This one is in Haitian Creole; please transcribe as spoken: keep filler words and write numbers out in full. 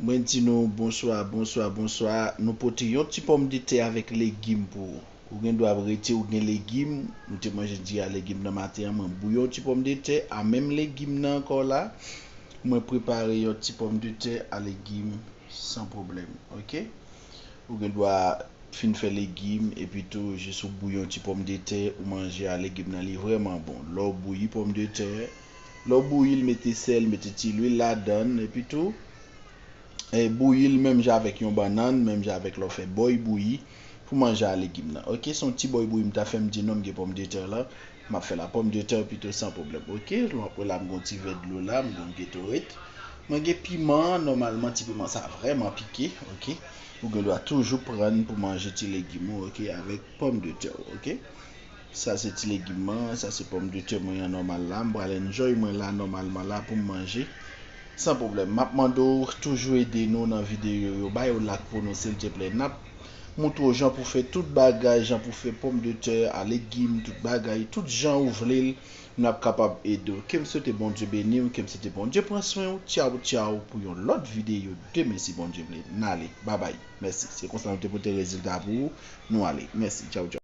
Mwen di nou bonswa, bonswa, bonswa. Nou pote yon ti pòmdetè avèk legim pou ou. Ou gen dwa rete ou gen legim. Nou te manje diri a legim nan maten an. Mwen bouyi yon ti pòmdetè a menm legim nan ankò la. Mwen prepare yon ti pòmdetè a legim san pwoblèm. Oke? Ou gen dwa fin fè legim, epi tou, jis ou bouyi yon ti pòmdetè, ou manje a legim nan, li vrèman bon. Lè w bouyi pòmdetè, lè w bouyi l, mete sèl, mete ti lwil ladan l, epi tou, e, bouyi l menm jan avèk yon bannann, menm jan avèk lè w fè bòy bouyi, pou manje a legim nan. Oke, se yon ti bòy bouyi m ta fè, m di non, m gen pòmdetè la, m ap fè la pòmdetè pito san pwoblèm. Oke, lè w ap wè la, m gen yon ti vè dlo la, m gen yon Gatorade. Mwen gen piman, nòmalman, ti piman sa vrèman pike, oke. Ou gen dwa toujou pran pou manje ti legim ou, oke, avèk pòmdetè ou, oke. Sa se ti legim mwen, sa se pòmdetè mwen an nòmal la. M pral enjoy mwen la nòmalman la pou m manje san pwoblèm. M ap mande w toujou ede nou nan videyo yo. Ba yo like pou nou, silteplè. N ap moutre w jan pou fè tout bagay, jan pou fè pòmdetè a legim, tout bagay, tout jan ou vle l, n ap kapab ede w. Ke m swete Bondye beni w, ke m swete Bondye pran swen w. Tchaw, tchaw, pou yon lòt videyo demen si Bondye vle. N ale. Babay. Mèsi. Se konsa nou te pote rezilta pou ou. Nou ale. Mèsi. Tchaw, tchaw.